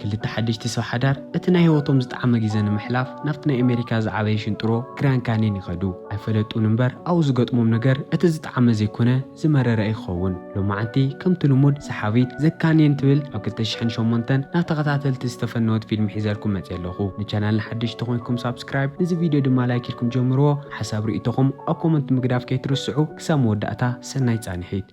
ክልተ ሓደሽቲ ሰብ ሓዳር እቲ ናይ ህይወቶም ዝጠዓመ ግዜ ንምሕላፍ ናብቲ ናይ ኣሜሪካ ዝዓበየ ሽንጥሮ ግራንድ ካንየን ይኸዱ። ኣይፈለጡን እምበር ኣብኡ ዝገጥሞም ነገር እቲ ዝጠዓመ ዘይኮነ ዝመረረ እዩ ክኸውን። ሎማዓንቲ ከምቲ ልሙድ ሰሓቢት ዘ ካንየን ትብል ኣብ ክልተ ሽሕን ሸሞንተን ናብ ተኸታተልቲ ዝተፈነወት ፊልም ሒዘልኩም መፅየ ኣለኹ። ንቻናልና ሓደሽቲ ኮይንኩም ሳብስክራይብ፣ ንዚ ቪድዮ ድማ ላይክ ኢልኩም ጀምርዎ። ሓሳብ ርእይቶኹም ኣብ ኮመንት ምግዳፍ ከይትርስዑ። ክሳብ መወዳእታ ሰናይ ፃንሒት።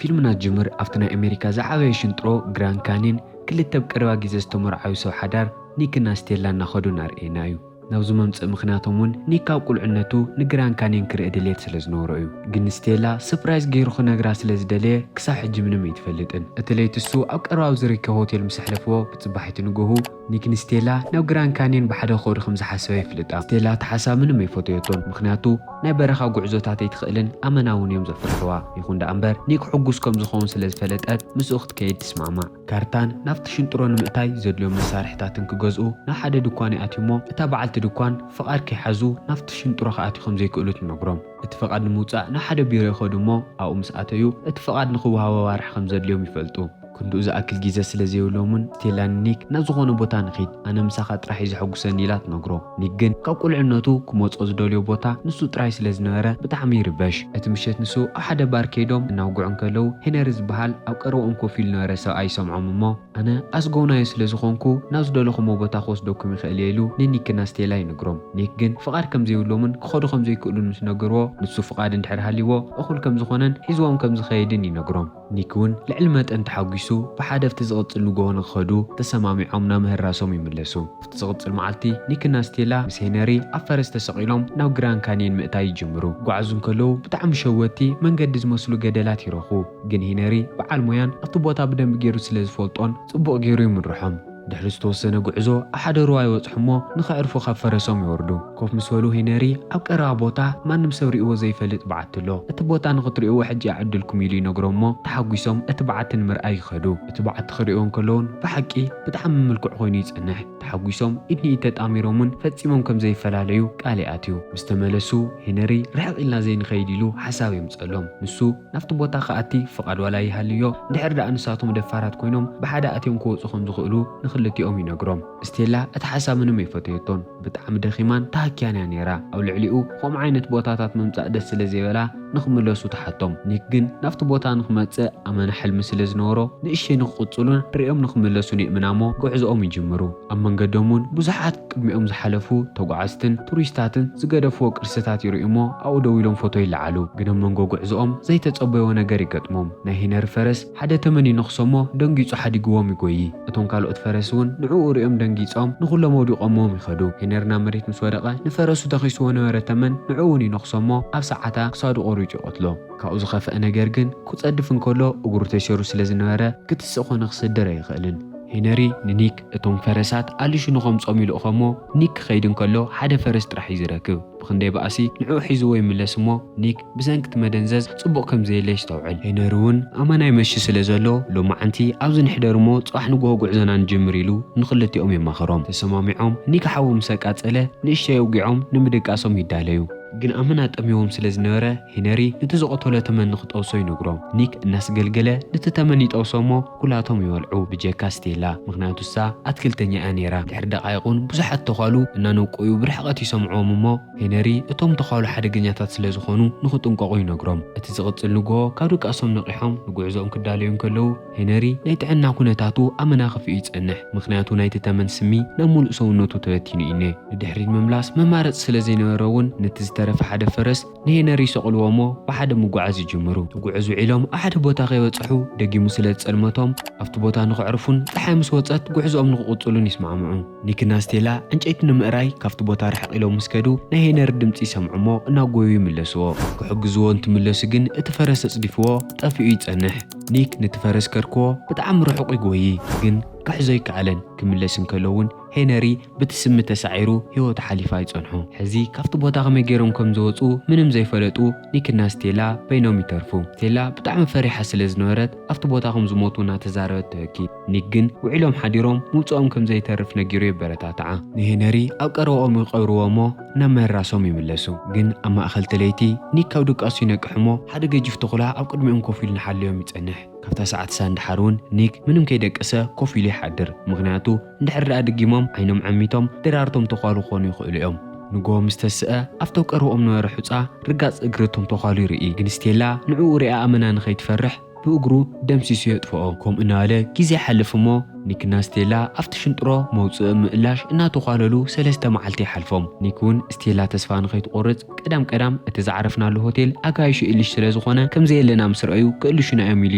ፊልምና ጅምር ኣብቲ ናይ ኣሜሪካ ዝዓበየ ሽንጥሮ ግራንድ ካንየን ክልተ ኣብ ቀረባ ግዜ ዝተመርዓዩ ሰብ ሓዳር ኒክና ስቴላ እናኸዱ እናርእየና እዩ። ናብዚ መምፅእ ምኽንያቶም እውን ኒክ ካብ ቁልዕነቱ ንግራንድ ካንየን ክርኢ ድሌት ስለ ዝነበሮ እዩ። ግን ስቴላ ስፕራይዝ ገይሩ ክነግራ ስለ ዝደለየ ክሳብ ሕጂ ምንም ኣይትፈልጥን። እቲ ለይቲ እሱ ኣብ ቀረባ ኣብ ዝርከብ ሆቴል ምስ ኣሕለፍዎ ብፅባሒቲ ንግሁ ኒክ ንስቴላ ናብ ግራንድ ካንየን ብሓደ ክኸዱ ከም ዝሓሰበ ይፍልጣ። ስቴላ እቲ ሓሳብ ምንም ኣይፈተየቶን፣ ምኽንያቱ ናይ በረኻ ጉዕዞታት ኣይትኽእልን ኣመና እውን እዮም ዘፍርሕዋ። ይኹን ደኣ እምበር ኒክ ሕጉስ ከም ዝኸውን ስለ ዝፈለጠት ምስኡ ክትከይድ ትስማዕማዕ። ካርታን ናብቲ ሽንጥሮ ንምእታይ ዘድልዮም መሳርሕታትን ክገዝኡ ናብ ሓደ ድኳን ይኣትዩ እሞ እታ በዓልቲ ድኳን ፍቓድ ከይሓዙ ናብቲ ሽንጥሮ ክኣትዩ ከም ዘይክእሉ ትነግሮም። እቲ ፍቓድ ንምውጻእ ናብ ሓደ ቢሮ ይኸዱ እሞ ኣብኡ ምስ ኣተዩ እቲ ፍቓድ ንኽወሃቦ ኣዋርሕ ከም ዘድልዮም ይፈልጡ። ክንድኡ ዝኣክል ግዜ ስለ ዘይብሎምን ስቴላ ንኒክ ናብ ዝኾነ ቦታ ንኺድ ኣነ ምሳኻ ጥራሕ እዩ ዘሐጉሰኒ ኢላ ትነግሮ። ኒክ ግን ካብ ቁልዕነቱ ክመጾ ዝደልዮ ቦታ ንሱ ጥራይ ስለ ዝነበረ ብጣዕሚ ይርበሽ። እቲ ምሸት ንሱ ኣብ ሓደ ባር ከይዶም እናውግዑ እንከለዉ ሄነሪ ዝበሃል ኣብ ቀረብኦም ኮፍ ኢሉ ነበረ ሰብኣይ ይሰምዖም እሞ ኣነ ኣስጎናዮ ስለ ዝኾንኩ ናብ ዝደለኹሞ ቦታ ክወስደኩም ይኽእል እየ ኢሉ ንኒክና ስቴላ ይነግሮም። ኒክ ግን ፍቓድ ከም ዘይብሎምን ክኸዱ ከም ዘይክእሉን ምስ ነገርዎ ንሱ ፍቓድ እንድሕር ሃልይዎ እኹል ከም ዝኾነን ሒዝዎም ከም ዝኸይድን ይነግሮም። ኒክ እውን ልዕሊ መጠን ተሓጒሱ ብሓደ ኣብቲ ዝቕጽል ንግሆ ንክኸዱ ተሰማሚዖም ናብ ምህራሶም ይምለሱ። ኣብቲ ዝቕጽል መዓልቲ ኒክና ስቴላ ምስ ሄነሪ ኣብ ፈረስ ተሰቒሎም ናብ ግራንድ ካንየን ምእታይ ይጅምሩ። ይጓዓዙ እንከለዉ ብጣዕሚ ሸወቲ መንገዲ ዝመስሉ ገደላት ይረኽቡ። ግን ሄነሪ በዓል ሞያን ኣብቲ ቦታ ብደንቢ ገይሩ ስለ ዝፈልጦን ጽቡቕ ገይሩ ይምርሖም። ድሕሪ ዝተወሰነ ጉዕዞ ኣብ ሓደ ሩባ ይበጽሑ እሞ ንኸዕርፉ ካብ ፈረሶም ይወርዱ። ኮፍ ምስ በሉ ሄነሪ ኣብ ቀረባ ቦታ ማንም ሰብ ርእይዎ ዘይፈልጥ በዓቲ ኣሎ። እቲ ቦታ ንኽትርእይዎ ሕጂ እያ ዕድልኩም ኢሉ ይነግሮም እሞ ተሓጒሶም እቲ በዓቲ ንምርኣይ ይኸዱ። እቲ በዓቲ ክርእይዎ እንከለዉን ብሓቂ ብጣዕሚ ምልኩዕ ኮይኑ ይጸንሕ። ተሓጒሶም ኢድ ንኢድ ተጣሚሮምን ፈጺሞም ከም ዘይፈላለዩ ቃል ይኣትዩ። ምስ ተመለሱ ሄነሪ ርሕቕ ኢልና ዘይንኸይድ ኢሉ ሓሳብ የምጸሎም። ንሱ ናብቲ ቦታ ክኣቲ ፍቓድ ዋላ ይሃልዮ፣ እንድሕር ደኣ ንሳቶም ደፋራት ኮይኖም ብሓደ ኣትዮም ክወጹ ከም ዝኽእሉ ንኽልቲኦም ይነግሮም። ስቴላ እቲ ሓሳብ ምንም ኣይፈተየቶን። ብጣዕሚ ደኺማን ተሃክያን እያ ነይራ። ኣብ ልዕሊኡ ከምኡ ዓይነት ቦታታት ምምጻእ ደስ ስለ ዘይበላ ንኽምለሱ ትሓቶም። ኒክ ግን ናብቲ ቦታ ንኽመጽእ ኣመና ሕልሚ ስለ ዝነበሮ ንእሽተይ ንኽቕጽሉን ርእዮም ንኽምለሱን የእምና እሞ ጉዕዞኦም ይጅምሩ። ኣብ መንገዶም እውን ብዙሓት ቅድሚኦም ዝሓለፉ ተጓዓዝትን ቱሪስታትን ዝገደፍዎ ቅርስታት ይርእዩ እሞ ኣብኡ ደው ኢሎም ፎቶ ይለዓሉ። ግን ኣብ መንጎ ጉዕዞኦም ዘይተጸበይዎ ነገር ይገጥሞም። ናይ ሄነሪ ፈረስ ሓደ ተመን ይነኽሶ እሞ ደንጊጹ ሓዲግዎም ይጎዪ። እቶም ካልኦት ፈረስ እውን ንዕኡ ርእዮም ደንጊጾም ንኹሎም ኣውዲቖምዎም ይኸዱ። ሄነሪ ናብ መሬት ምስ ወደቐ ንፈረሱ ተኺስዎ ነበረ ተመን ንዕኡ እውን ይነኽሶ እሞ ኣብ ሰዓታ ክሳዱ ቆሪጹ ይቐትሎ። ካብኡ ዝኸፍአ ነገር ግን ክጸድፍ እንከሎ እግሩ ተሸሩ ስለ ዝነበረ ክትስእ ኮነ ክስድር ኣይኽእልን። ሄነሪ ንኒክ እቶም ፈረሳት ኣሊሹ ንኸምጾም ይልእኾ እሞ ኒክ ክኸይድ እንከሎ ሓደ ፈረስ ጥራሕ እዩ ዝረክብ። ብኽንደይ ባእሲ ንዕኡ ሒዝዎ ይምለስ እሞ ኒክ ብሰንኪ እቲ መደንዘዝ ጽቡቕ ከም ዘየለ የስተውዕል። ሄነሪ እውን ኣመና ይመሺ ስለ ዘሎ ሎማዓንቲ ኣብዚ ንሕደር እሞ ጽባሕ ንግሆ ጉዕዞና ንጅምር ኢሉ ንኽልቲኦም የማኽሮም። ተሰማሚዖም ኒክ ሓዊ ምስ ኣቃጸለ ንእሽተይ ኣውጊዖም ንምድቃሶም ይዳለዩ። ግን ኣመና ጠሚዎም ስለ ዝነበረ ሄነሪ ነቲ ዝቐተሎ ተመን ንኽጠብሶ ይነግሮም። ኒክ እናስገልገለ ነቲ ተመን ይጠብሶ እሞ ኩላቶም ይበልዑ ብጀካ ስቴላ፣ ምኽንያቱ እሳ ኣትክልተኛ እያ ነይራ። ድሕሪ ደቓይቕ እውን ብዙሓት ተዃሉ እናነቆዩ ብርሕቐት ይሰምዕዎም እሞ ሄነሪ እቶም ተዃሉ ሓደገኛታት ስለ ዝኾኑ ንኽጥንቀቑ ይነግሮም። እቲ ዝቕጽል ንግሆ ካብ ድቃሶም ነቒሖም ንጉዕዞኦም ክዳለዩ እንከለዉ ሄነሪ ናይ ጥዕና ኩነታቱ ኣመና ከፊኡ ይጸንሕ፣ ምኽንያቱ ናይቲ ተመን ስሚ ናብ ሙሉእ ሰውነቱ ተበቲኑ እዩ። ንድሕሪት ምምላስ መማረጺ ስለ ዘይነበሮ እውን ነቲ ዝተረፈ ሓደ ፈረስ ንሄነሪ ይሰቕልዎ እሞ ብሓደ ምጉዓዝ ይጅምሩ። ክጉዕዙ ውዒሎም ኣብ ሓደ ቦታ ከይበጽሑ ደጊሙ ስለ ዝጸልመቶም ኣብቲ ቦታ ንኸዕርፉን ጸሓይ ምስ ወጸት ጉዕዞኦም ንኽቕጽሉን ይስማዕምዑ። ኒክና ስቴላ ዕንጨይቲ ንምእራይ ካብቲ ቦታ ርሕቕ ኢሎም ምስ ከዱ ናይ ሄነሪ ድምጺ ይሰምዑ እሞ እናጎዩ ይምለስዎ። ክሕግዝዎ እንትምለሱ ግን እቲ ፈረስ ኣጽዲፍዎ ጠፊኡ ይጸንሕ። ኒክ ነቲ ፈረስ ከርክቦ ብጣዕሚ ርሑቕ ይጎዪ፣ ግን ክሕዞ ኣይከኣለን። ክምለስ እንከሎ እውን ሄነሪ ብቲ ስሚ ተሳዒሩ ህይወቱ ሓሊፋ ይጸንሖ። ሕዚ ካብቲ ቦታ ከመይ ገይሮም ከም ዝወጹ ምንም ዘይፈለጡ ኒክና ስቴላ በይኖም ይተርፉ። ስቴላ ብጣዕሚ ፈሪሓ ስለ ዝነበረት ኣብቲ ቦታ ከም ዝሞቱ እናተዛረበት ትበኪ። ኒክ ግን ውዒሎም ሓዲሮም ምውጽኦም ከም ዘይተርፍ ነጊሩ የበረታትዓ። ንሄነሪ ኣብ ቀረባኦም ይቐብርዎ እሞ ናብ መህራሶም ይምለሱ። ግን ኣብ ማእኸል እቲ ለይቲ ኒክ ካብ ድቃሱ ይነቅሕ እሞ ሓደ ገጂፍ ተኹላ ኣብ ቅድሚኦም ኮፍ ኢሉ ንሓልዮም ይጸንሕ። ካብታ ሰዓት ሳን ድሓር እውን ኒክ ምንም ከይደቀሰ ኮፍ ኢሉ ይሓድር። ምኽንያቱ እንድሕር ደኣ ደጊሞም ዓይኖም ዓሚቶም ድራርቶም ተዃሉ ክኾኑ ይኽእሉ እዮም። ንግሆ ምስ ተስአ ኣብቲ ኣብ ቀረባኦም ነበረ ሑጻ ርጋጽ እግሪ እቶም ተዃሉ ይርኢ። ግን ስቴላ ንዕኡ ሪኣ ኣመና ንኸይትፈርሕ ብእግሩ ደምሲሱ የጥፍኦ። ከምኡ እናበለ ግዜ ይሓልፍ እሞ ኒክና ስቴላ ኣብቲ ሽንጥሮ መውፅእ ምእላሽ እናተዃለሉ ሰለስተ መዓልቲ ይሓልፎም። ኒክ እውን ስቴላ ተስፋ ንኸይትቆርጽ ቀዳም ቀዳም እቲ ዝዓረፍናሉ ሆቴል ኣጋይሹ እልሽ ስለ ዝኾነ ከም ዘየለና ምስ ረኣዩ ክእልሹና እዮም ኢሉ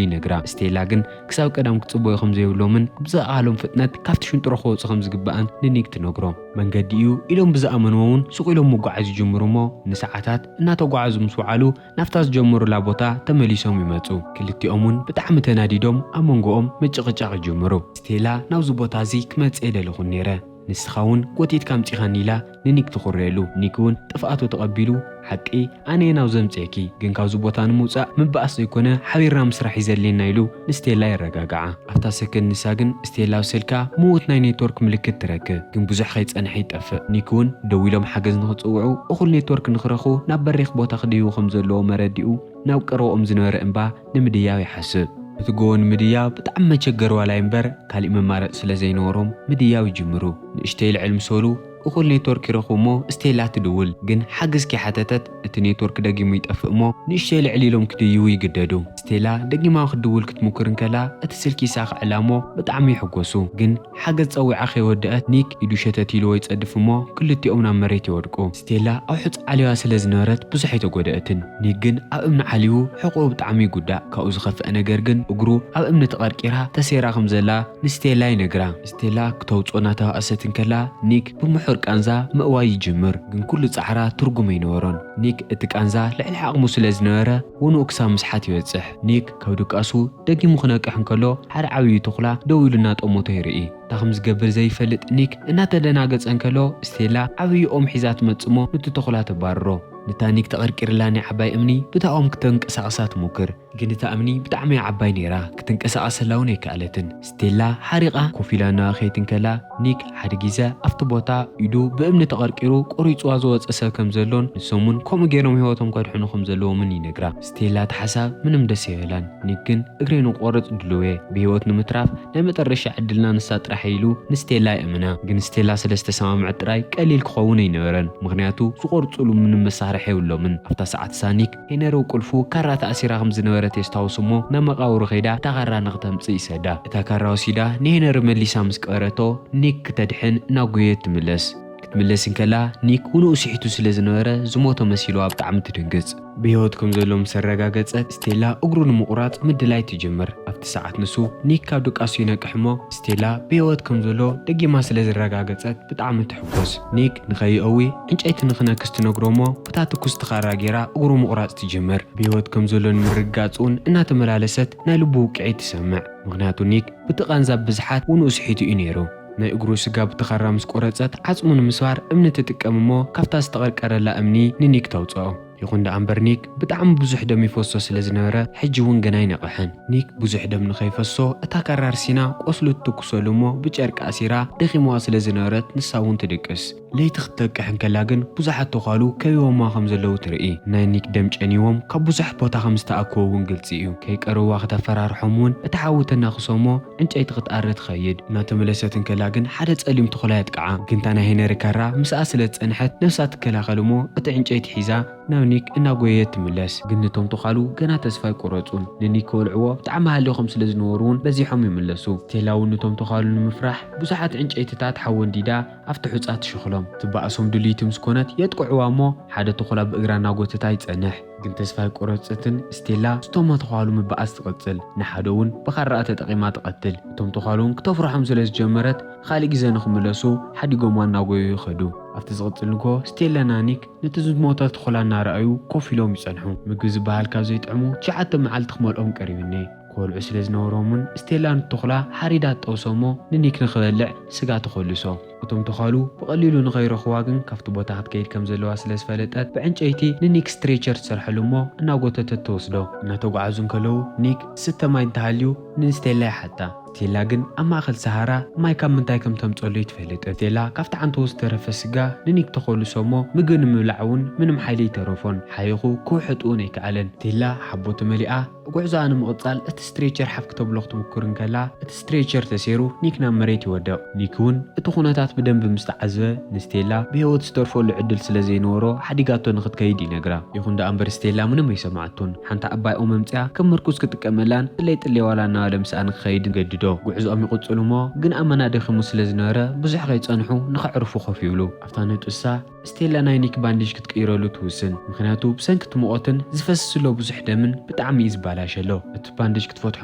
ይነግራ። ስቴላ ግን ክሳብ ቀዳም ክጽበዩ ከም ዘይብሎምን ብዝኣሃሎም ፍጥነት ካብቲ ሽንጥሮ ክወጹ ከም ዝግባእን ንኒክ ትነግሮ። መንገዲ እዩ ኢሎም ብዝኣመንዎ እውን ስቕ ኢሎም ምጓዓዝ ይጅምሩ እሞ ንሰዓታት እናተጓዓዙ ምስ ወዓሉ ናብታ ዝጀመሩላ ቦታ ተመሊሶም ይመጹ። ክልቲኦም እውን ብጣዕሚ ተናዲዶም ኣብ መንጎኦም ምጭቕጫቕ ይጅምሩ። ስቴላ ናብዚ ቦታ እዚ ክመጽእ ኣይደለኹን ነይረ፣ ንስኻ እውን ጎቲትካ ኣምጺኻኒ ኢላ ንኒክ ትኹርየሉ። ኒክ እውን ጥፍኣቱ ተቐቢሉ ሓቂ ኣነ እየ ናብዚ ኣምጽኤኪ፣ ግን ካብዚ ቦታ ንምውጻእ ምብኣስ ዘይኮነ ሓቢርና ምስራሕ እዩ ዘድልየና ኢሉ ንስቴላ የረጋግዓ። ኣብታ ሰከንድ ንሳ ግን ስቴላ ኣብ ስልካ ምዉት ናይ ኔትወርክ ምልክት ትረክብ፣ ግን ብዙሕ ከይጸንሐ ይጠፍእ። ኒክ እውን ደዊሎም ሓገዝ ንኽጽውዑ እኹል ኔትወርክ ንኽረኽቡ ናብ በሪኽ ቦታ ክድይቡ ከም ዘለዎ መረዲኡ ናብ ቀረባኦም ዝነበረ እምባ ንምድያብ ይሓስብ። እቲ ጎቦ ንምድያብ ብጣዕሚ መቸገሪ ዋላ እምበር ካሊእ መማረፂ ስለ ዘይነበሮም ምድያብ ይጅምሩ። ንእሽተይ ልዕል ምስ በሉ እኹል ኔትወርክ ይረኽቡ እሞ ስቴላ ትድውል፣ ግን ሓገዝ ከይሓተተት እቲ ኔትወርክ ደጊሙ ይጠፍእ እሞ ንእሽተይ ልዕል ኢሎም ክድይቡ ይግደዱ። ስቴላ ደጊማ ክትድውል ክትሙክር እንከላ እቲ ስልኪ ይሳኽዐላ እሞ ብጣዕሚ ይሕጎሱ። ግን ሓገዝ ጸዊዓ ከይወደአት ኒክ ኢዱ ሸተት ኢልዎ ይጸድፍ እሞ ክልቲኦም ናብ መሬት ይወድቁ። ስቴላ ኣብ ሑጻ ዓልባ ስለ ዝነበረት ብዙሕ ኣይተጎደአትን። ኒክ ግን ኣብ እምኒ ዓልዩ ሕቖኡ ብጣዕሚ ይጉዳእ። ካብኡ ዝኸፍአ ነገር ግን እግሩ ኣብ እምኒ ተቐርቂራ ተሰይራ ከም ዘላ ንስቴላ ይነግራ። ስቴላ ክተውጽኦ እናተባእሰት እንከላ ኒክ ብምሑር ቃንዛ ምእዋይ ይጅምር። ግን ኩሉ ጻዕራ ትርጉም ኣይነበሮን። ኒክ እቲ ቃንዛ ልዕሊ ዓቕሙ ስለ ዝነበረ ውንኡ ክሳብ ምስሓት ይበጽሕ። ኒክ ካብ ድቃሱ ደጊሙ ክነቅሕ እንከሎ ሓደ ዓብዪ ተኹላ ደው ኢሉ እናጠመቶ ይርኢ። እንታይ ከም ዝገብር ዘይፈልጥ ኒክ እናተደናገጸ እንከሎ ስቴላ ዓብዪ ኦም ሒዛ ትመጽእ እሞ ነቲ ተኹላ ተባርሮ። ነታ ኒክ ተቐርቂርላ ናይ ዓባይ እምኒ ብታ ኦም ክተንቀሳቕሳ ትሙክር። ግን እታ እምኒ ብጣዕሚ እያ ዓባይ ነይራ፣ ክትንቀሳቐሰላ እውን ኣይከኣለትን። ስቴላ ሓሪቓ ኮፍ ኢላ እናበኸየት እንከላ ኒክ ሓደ ግዜ ኣብቲ ቦታ ኢዱ ብእምኒ ተቐርቂሩ ቆሪጽዋ ዝወጸ ሰብ ከም ዘሎን ንሶም እውን ከምኡ ገይሮም ህይወቶም ከድሕኑ ከም ዘለዎምን ይነግራ። ስቴላ እቲ ሓሳብ ምንም ደስ ኣይበላን። ኒክ ግን እግረይ ንቆርጽ ድሉው እየ፣ ብህይወት ንምትራፍ ናይ መጠረሻ ዕድልና ንሳ ጥራሕ ኢሉ ንስቴላ የእምና። ግን ስቴላ ስለ ዝተሰማምዐት ጥራይ ቀሊል ክኸውን ኣይነበረን፣ ምኽንያቱ ዝቆርጽሉ ምንም መሳርሒ የብሎምን። ኣብታ ሰዓት እሳ ኒክ ሄነሪ ቁልፉ ካራ ተኣሲራ ከም ዝነበረት የስታውስ እሞ ናብ መቓብሩ ከይዳ እታ ካራ ንክተምጽእ ይሰዳ። እታ ካራ ወሲዳ ንሄነሪ መሊሳ ምስ ቀበረቶ ኒክ ክተድሕን እናጎየት ትምለስ። ክትምለስ እንከላ ኒክ ውንኡ ስሒቱ ስለ ዝነበረ ዝሞተ መሲልዋ ብጣዕሚ ትድንግጽ። ብህይወት ከም ዘሎ ምስ ኣረጋገጸት ስቴላ እግሩ ንምቑራጽ ምድላይ ትጅምር። ኣብቲ ሰዓት ንሱ ኒክ ካብ ድቃሱ ይነቅሕ እሞ ስቴላ ብህይወት ከም ዘሎ ደጊማ ስለ ዝረጋገጸት ብጣዕሚ ትሕጎስ። ኒክ ንኸይእዊ ዕንጨይቲ ንኽነክስ ትነግሮ እሞ ብታ ትኩስ ትኻራ ጌራ እግሩ ምቑራጽ ትጅምር። ብህይወት ከም ዘሎ ንምርግጋጽ እውን እናተመላለሰት ናይ ልቡ ውቅዒት ትሰምዕ። ምኽንያቱ ኒክ ብቲ ቃንዛ ብዝሓት ውንኡ ስሒቱ እዩ ነይሩ። ናይ እግሩ ስጋ ብቲ ኻራ ምስ ቆረጸት ዓጽሙ ንምስባር እምኒ ትጥቀም እሞ ካብታ ዝተቐርቀረላ እምኒ ንኒክ ተውጽኦ። ይኹን ደኣ እምበር ኒክ ብጣዕሚ ብዙሕ ደም ይፈሶ ስለ ዝነበረ ሕጂ እውን ገና ኣይነቕሐን። ኒክ ብዙሕ ደም ንኸይፈሶ እታ ካራ ኣርሲና ቆስሉ ትትኩሰሉ እሞ ብጨርቂ ኣሲራ ደኺምዋ ስለ ዝነበረት ንሳ እውን ትድቅስ። ለይቲ ክትነቅሕ እንከላ ግን ብዙሓት ተዃሉ ከቢቦማ ከም ዘለዉ ትርኢ። ናይ ኒክ ደም ጨንይዎም ካብ ብዙሕ ቦታ ከም ዝተኣከቡ እውን ግልጺ እዩ። ከይቀርብዋ ክተፈራርሖም እውን እቲ ሓዊ ተናኽሶ እሞ ዕንጨይቲ ክትኣሪ ትኸይድ። እናተመለሰት እንከላ ግን ሓደ ጸሊም ተኹላ የጥቅዓ። ግን እታ ናይ ሄነሪ ካራ ምስኣ ስለ ዝጸንሐት ነብሳ ትከላኸል እሞ እቲ ዕንጨይቲ ሒዛ ናብ ኒክ እናጎየየት ትምለስ። ግን እቶም ተዃሉ ገና ተስፋ ኣይቆረጹን። ንኒክ ክበልዕዎ ብጣዕሚ ሃልዮም ስለ ዝነበሩ እውን በዚሖም ይምለሱ። ስቴላ እውን ነቶም ተዃሉ ንምፍራሕ ብዙሓት ዕንጨይትታት ሓዊ ኣንዲዳ ኣብቲ ሑጻ ትሽኽሎም። ትበኣሶም ድልይቲ ምስ ኮነት የጥቅዕዋ እሞ ሓደ ተኹላ ብእግራ እናጎተታ ይጸንሕ። ግን ተስፋ ኣይቆረጸትን። ስቴላ ስቶም ተዃሉ ምብኣስ ትቕጽል። ንሓደ እውን ብኻራኣ ተጠቒማ ትቐትል። እቶም ተዃሉ እውን ክተፍርሖም ስለ ዝጀመረት ካልእ ግዜ ንኽምለሱ ሓዲጎምዋ እናጎየዩ ይኸዱ። ኣብቲ ዝቕጽል ንግሆ ስቴላና ኒክ ነቲ ዝሞተ ተኹላ እናረኣዩ ኮፍ ኢሎም ይጸንሑ። ምግቢ ዝበሃል ካብ ዘይጥዕሙ ትሽዓተ መዓልቲ ክመልኦም ቀሪቡ እኒኤ። ክበልዑ ስለ ዝነበሮም እውን ስቴላ ንተኹላ ሓሪዳ ትጠውሶ እሞ ንኒክ ንኽበልዕ ስጋ ትኾልሶ። እቶም ተዃሉ ብቐሊሉ ንኸይረኽዋ ግን ካብቲ ቦታ ክትከይድ ከም ዘለዋ ስለ ዝፈለጠት ብዕንጨይቲ ንኒክ ስትሬቸር ትሰርሐሉ እሞ እናጎተተት ትወስዶ። እናተጓዓዙ እንከለዉ ኒክ ዝስተ ማይ እንተሃልዩ ንስቴላ ይሓታ። ስቴላ ግን ኣብ ማእከል ሰሃራ ማይ ካብ ምንታይ ከም ተምጸሉ ኣይትፈልጥን። ስቴላ ካብቲ ዓንተቦ ዝተረፈ ስጋ ንኒክ ተኾልሶ እሞ ምግቢ ንምብላዕ እውን ምንም ሓይሊ ኣይተረፎን። ሓይኹ ክውሕጥ እውን ኣይከኣለን። ስቴላ ሓቦ ተመሊኣ ጉዕዞኣ ንምቕጻል እቲ ስትሬቸር ሓፍ ክተብሎ ክትምኩር እንከላ እቲ ስትሬቸር ተሰይሩ ኒክ ናብ መሬት ይወድቕ። ኒክ እውን እቲ ኩነታት ብደንቢ ምስ ተዓዘበ ንስቴላ ብህይወት ዝተርፈሉ ዕድል ስለ ዘይነበሮ ሓዲጋቶ ንኽትከይድ ይነግራ። ይኹን ደኣ እምበር ስቴላ ምንም ኣይሰማዓቶን። ሓንቲ ዓባይ ኦም ኣምጺኣ ከም ምርኩስ ክጥቀመላን ጥለይ ጥለይ ዋላ እናበለ ምስኣ ንክኸይድ ገድዶ። ጉዕዞኦም ይቕጽሉ እሞ ግን ኣመና ደኺሙ ስለ ዝነበረ ብዙሕ ከይጸንሑ ንኸዕርፉ ኮፍ ይብሉ። ኣብታ ነጥሳ ስቴላ ናይ ኒክ ባንዴጅ ክትቅይረሉ ትውስን። ምኽንያቱ ብሰንኪ እቲ ሙቐትን ዝፈስስ ዘሎ ብዙሕ ደምን ብጣዕሚ እዩ ዝባላሸ ኣሎ። እቲ ባንዴጅ ክትፈትሖ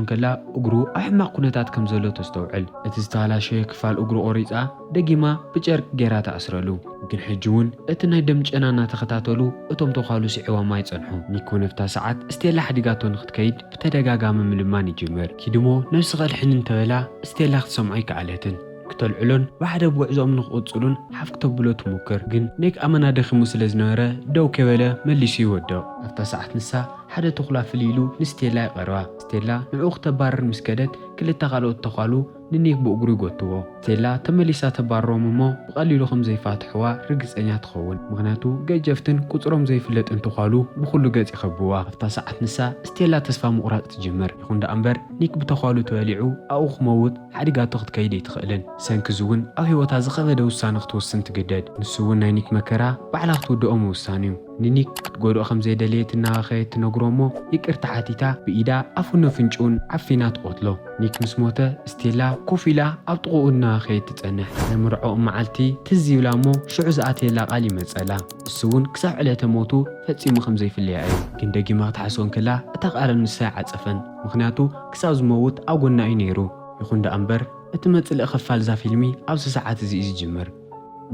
እንከላ እግሩ ኣብ ሕማቕ ኩነታት ከም ዘሎ ተስተውዕል። እቲ ዝተባላሸየ ክፋል እግሩ ቆሪጻ ደጊማ ብጨርቂ ገይራ ተኣስረሉ። ግን ሕጂ እውን እቲ ናይ ደም ጨና እናተኸታተሉ እቶም ተዃሉ ስዒቦማ ይጸንሑ። ኒክ እውን ኣብታ ሰዓት ስቴላ ሓዲጋቶ ንክትከይድ ብተደጋጋሚ ምልማን ይጅምር። ኪድሞ ነብስኻ ኣድሕን እንተበላ ስቴላ ክትሰምዖ ኣይከኣለትን። ክተልዕሎን ብሓደ ብጉዕዞኦም ንክቕጽሉን ሓፍ ክተብሎ ትሙክር። ግን ኒክ ኣመና ደኺሙ ስለ ዝነበረ ደው ከይበለ መሊሱ ይወድቕ። ኣብታ ሰዓት ንሳ ሓደ ተኹላ ፍልይ ኢሉ ንስቴላ ይቐርባ። ስቴላ ንዕኡ ክተባርር ምስ ከደት ክልተ ካልኦት ተዃሉ ንኒክ ብእግሩ ይጎትዎ። ስቴላ ተመሊሳ ተባርሮም እሞ ብቐሊሉ ከም ዘይፋትሕዋ ርግጸኛ ትኸውን። ምኽንያቱ ገጀፍትን ቁጽሮም ዘይፍለጥን ተዃሉ ብኹሉ ገጽ ይኸብዋ። ኣብታ ሰዓት ንሳ ስቴላ ተስፋ ምቑራጽ ትጅምር። ይኹን ደኣ እምበር ኒክ ብተዃሉ ተበሊዑ ኣብኡ ክመውት ሓዲጋቶ ክትከይድ ኣይትኽእልን። ሰንኪ እዚ እውን ኣብ ህይወታ ዝኸበደ ውሳነ ክትወስን ትግደድ። ንሱ እውን ናይ ኒክ መከራ ባዕላ ክትውድኦ ምውሳን እዩ። ንኒክ ክትጎድኦ ከም ዘይደለየት እናበኸየት ትነግሮ እሞ ይቅርታ ሓቲታ ብኢዳ ኣፉን ኣፍንጭኡን ዓፊና ትቐትሎ። ኒክ ምስ ሞተ ስቴላ ኮፍ ኢላ ኣብ ጥቕኡ እናበኸየት ትጸንሕ። ናይ መርዕኦም መዓልቲ ትዝ ይብላ እሞ ሽዑ ዝኣተየላ ቃል ይመጸላ። እሱ እውን ክሳብ ዕለተ ሞቱ ፈጺሙ ከም ዘይፍለያ እዩ። ግን ደጊማ ክትሓስቦ እንከላ እታ ቃል ንሳ ኣይዓጸፈን። ምኽንያቱ ክሳብ ዝመውት ኣብ ጎና እዩ ነይሩ። ይኹን ደኣ እምበር እቲ መጽልኢ ክፋል እዛ ፊልሚ ኣብዚ ሰዓት እዚ እዩ ዝጅምር።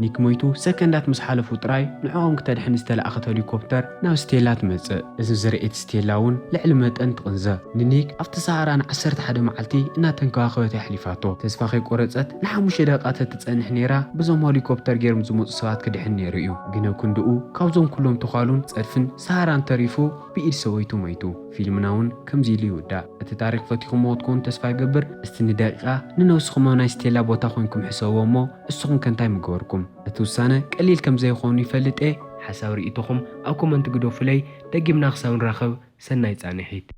ኒክ ሞይቱ ሰከንዳት ምስ ሓለፉ ጥራይ ንዕኦም ክተድሕን ዝተላእኸት ሄሊኮፕተር ናብ ስቴላ ትመጽእ። እዚ ዝርእየት ስቴላ እውን ልዕሊ መጠን ትቕንዘ። ንኒክ ኣብቲ ሰሃራ ንዓሰርተ ሓደ መዓልቲ እናተንከባኸበት የሕሊፋቶ። ተስፋ ከይቆረጸት ንሓሙሽተ ደቂቓ ተትጸንሕ ነይራ ብዞም ሄሊኮፕተር ገይሮም ዝመጹ ሰባት ክድሕን ነይሩ እዩ። ግን ኣብ ክንድኡ ካብዞም ኩሎም ተዃሉን ጸድፍን ሰሃራን ተሪፉ ብኢድ ሰበይቱ ሞይቱ። ፊልምና እውን ከምዚ ኢሉ ይውዳእ። እቲ ታሪኽ ፈቲኹምዎ ክትኮኑ ተስፋ ይገብር። እስቲ ንደቂቓ ንነብስኹም ኣብ ናይ ስቴላ ቦታ ኮይንኩም ሕሰብዎ እሞ እስኹም ከ እንታይ ምገበርኩም? እቲ ውሳነ ቀሊል ከም ዘይኾኑ ይፈልጥ እየ። ሓሳብ ርእይቶኹም ኣብ ኮመንት ግደፉለይ። ደጊምና ክሳብ ንራኸብ ሰናይ ጻንሒት።